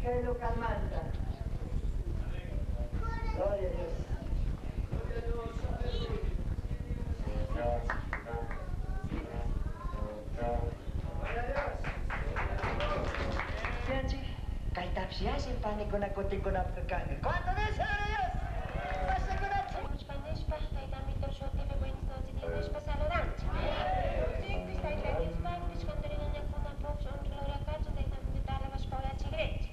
Kay localmanta. Gloria a Dios. Yanchik, kaytapish yallin panikuna kutinkunapika kanka. ¿Cuánto dice Gloria a Dios? Pashakunachu. Nishpa, tayta Amito shutipi buenas noches nishpa saludanchik. Chikpish tayta Diospakpish kantarinañakuna puksh honra gloria kachun tayta Amitota alabashpa uyachikrinchik.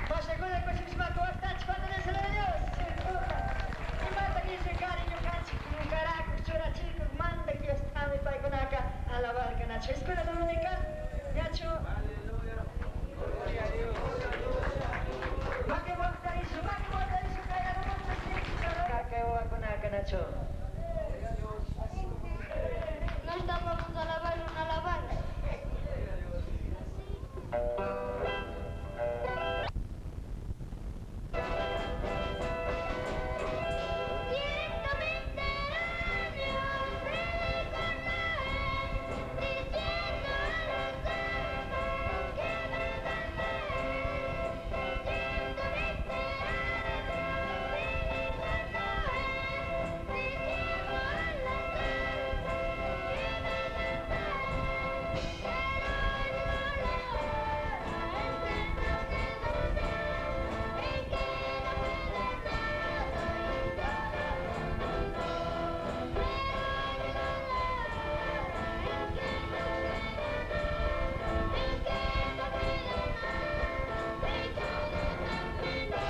Pashakuna kushishmaka waqtachi cuando dice Gloria a Dios. Imata dice cariño kanchik munkarakuq churachikuq mandak Diostami paykunaka alabarkanachu. Escuela dominical, ñachu. Maki waqtarishu, maki waqtarishu kay kay wawakunaka nachu. Nosta vamos a alabar una alabanza. Viento Mediterráneo, predicó Noé, diciendo a los hombres que beban de él. Viento Mediterráneo, predicó Noé, diciendo a los hombres que beban de él. Pero llegó la hora, este en que no quedó nada y todo se inundó. Pero llegó la hora en que no quedó nada, en que no quedó nada y todo terminó.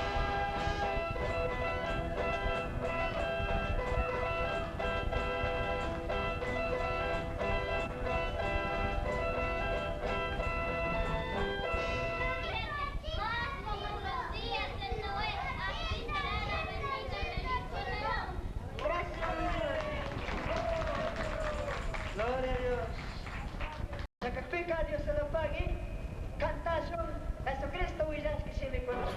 Mas como en los días de Noé, así será la venida del Hijo del Hombre. Gracias a Dios. Gloria a Dios. Chakakpika Dios se lo pague. Cantashun Jesucristo willashka shimikuna.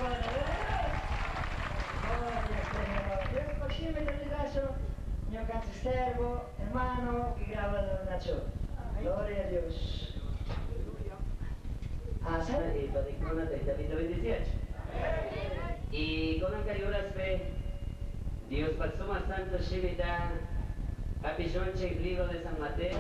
Gloria a Dios. Gloria al Señor. Dios shimita rillasho, ñukanchik servo, hermano, que graba Nacho. Gloria a Dios. Ah, ¿sabe? Y padikuna taytapita bendiciachu. Y kunan kay uraspi Diospaq sumaq santo shimita hapishunchik libro de San Mateo.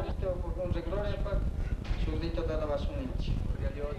Cristo por honra y gloria, pa, zurdito te alabasunich. Gloria a Dios.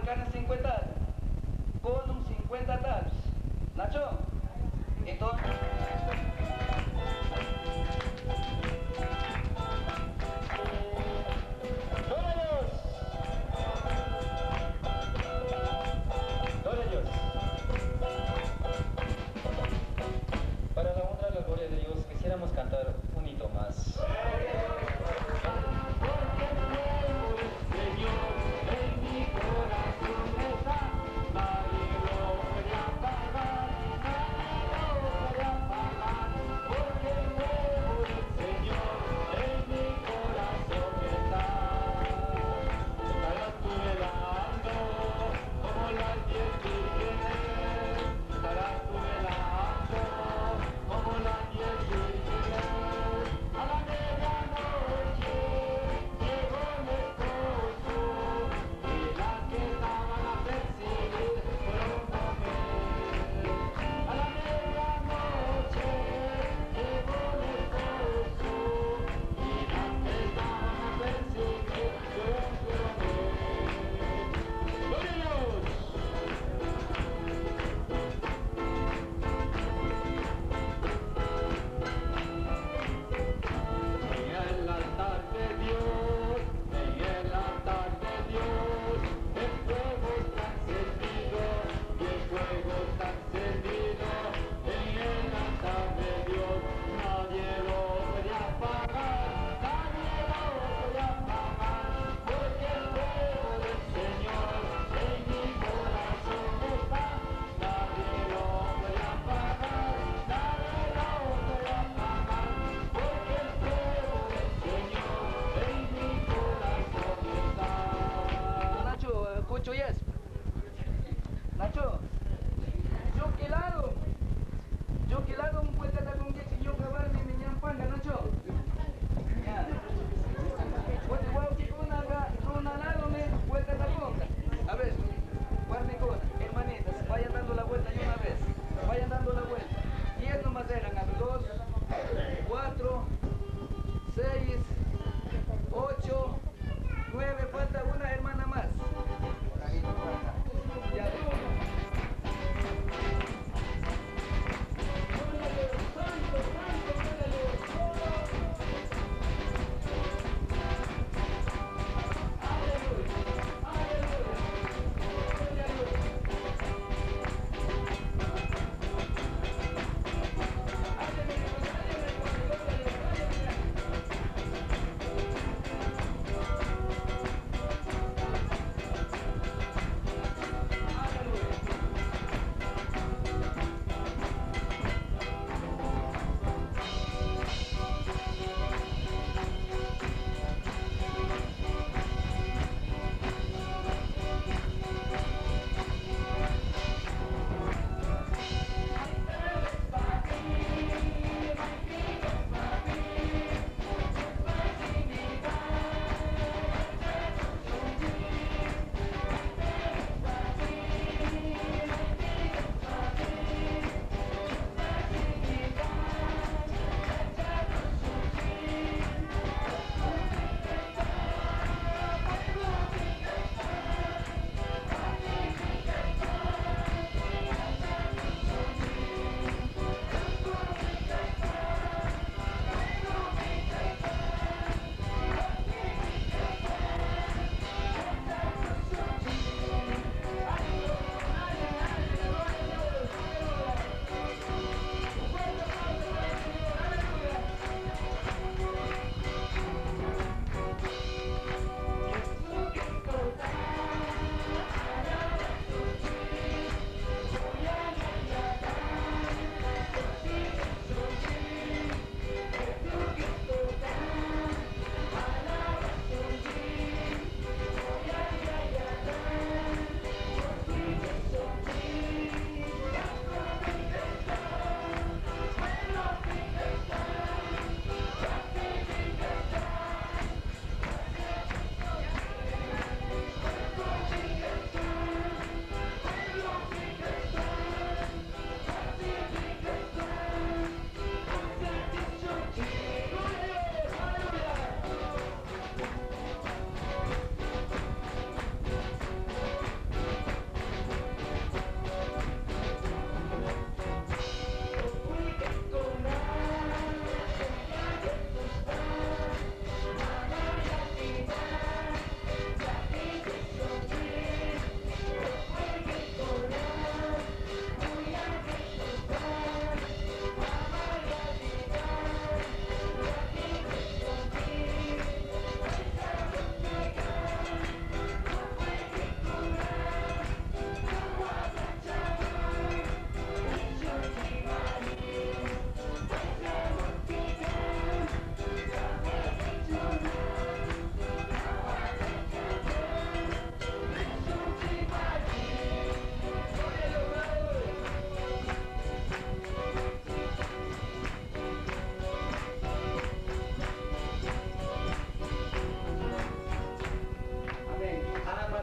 Curcani 50, con un 50 talos. Nacho, entonces. ¡Gloria a Dios! ¡Gloria a Dios! Para la honra y la gloria de Dios, quisiéramos cantar un hito más. Señor, en mi corazón está, nadie lo puede apagar, nadie lo puede apagar.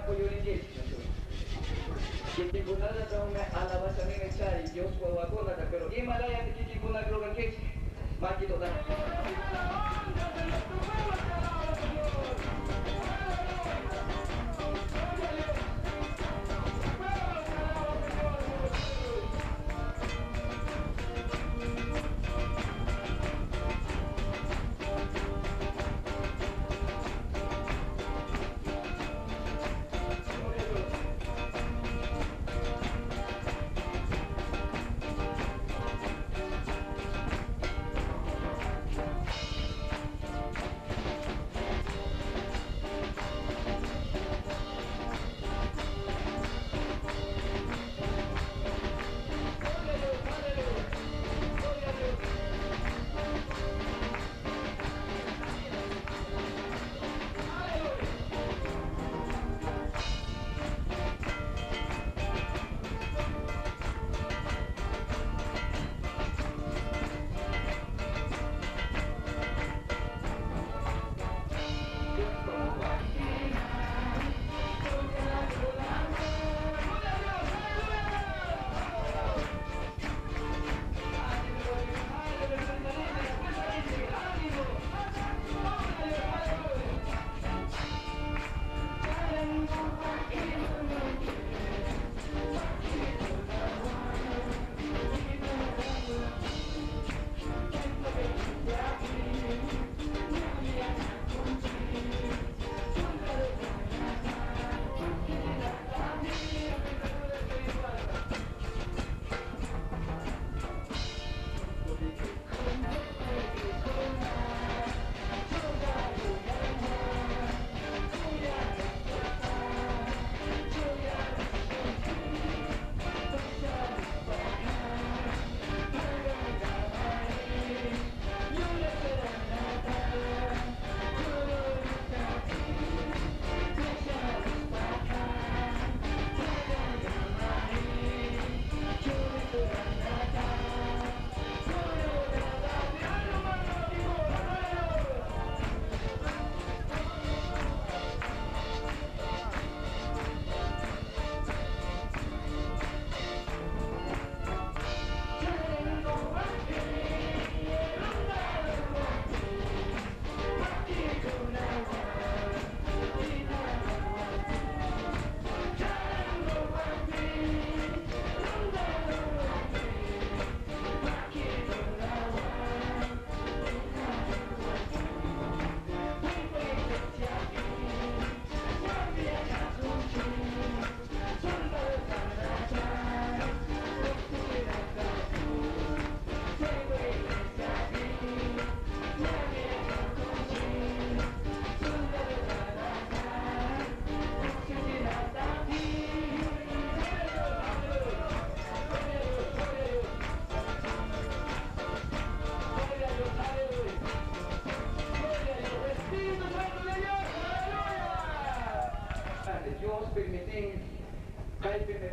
kuyurinkichik. Kikinkunata chawmi alabashanini chay Dios wawakunata, pero imalayata kikinkuna rurankichik makituta.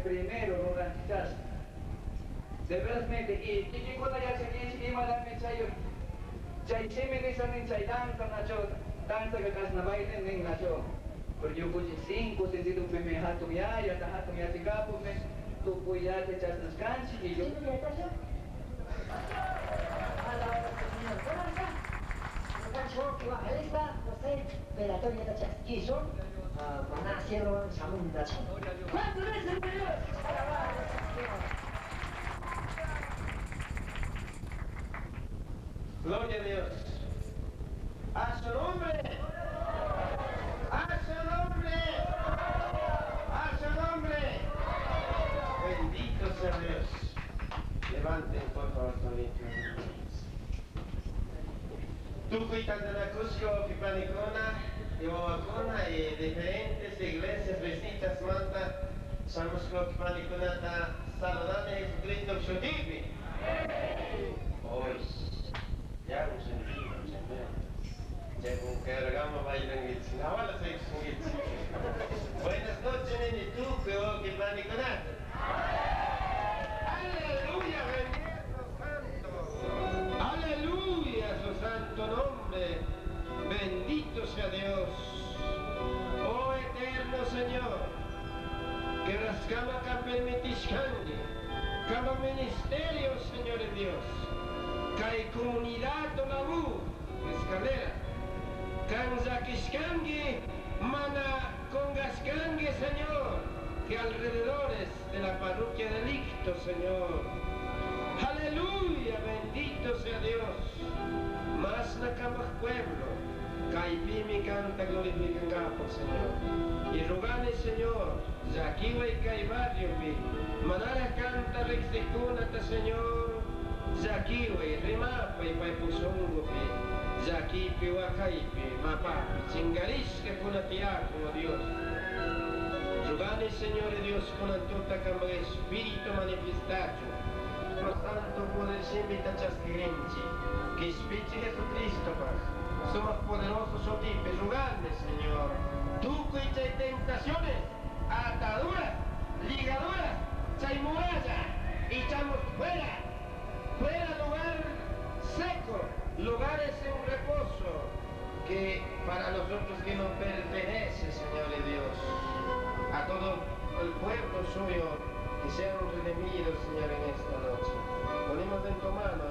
Primero ruranchichas. De verasmente, y kikikuna yachakich imalami chay chay shimi nishanin chay danza nacho, danza que kasna baile nin nacho. Porque yo puse 5 sentido pime hatun yaya, ta hatun yachikapume, tukuy yache chasnas kanchi y yo. Gloria a Dios. A su nombre. A su nombre. A su nombre. Bendito sea Dios. Levanten por favor también. Tukuy tantanakushka wakipanikuna y wawakuna y diferentes iglesias visitas manta shamushka wakipanikunata saludani Jesucristo shutipi. Hoy ya un sentido, ya con cargamos bailan Buenas noches, nene, tukuy wakipanikunata. Aleluya, bendito santo. Aleluya, su santo nombre. Bendito sea Dios. Oh eterno Señor. Kay kama permitishkanki. Kama ministerio, Señor Dios. Kay comunidad Tolabú, escalera. Kanzakishkanki, mana congaskanki, Señor, que alrededores de la parroquia de Licto, Señor. Aleluya, bendito sea Dios. Más na pueblo, Caipimi canta glorifican Señor. Y rogane, Señor, Yaquiwa y kay barrio pi, manara canta rexicunata, Señor. Yaquiwa y rimapa y paipuzungo pi, Yaquipi huacaipi, mapapi, chingarishka kunatiaco, oh Dios. Rogane, Señor Dios, con antuta kama espíritu manifestacho. Santo poder shimita chasquirinchi, Quishpichi Jesucristo paz. Somos poderosos sotipe, rogane, Señor. Tuco y chay tentaciones, ataduras, ligaduras, chay muralla, y echamos fuera, fuera lugar seco, lugares en reposo, que para nosotros que no pertenece, Señor y Dios, a todo el pueblo suyo, que sean redimidos, Señor, en esta noche. Ponemos en tu mano.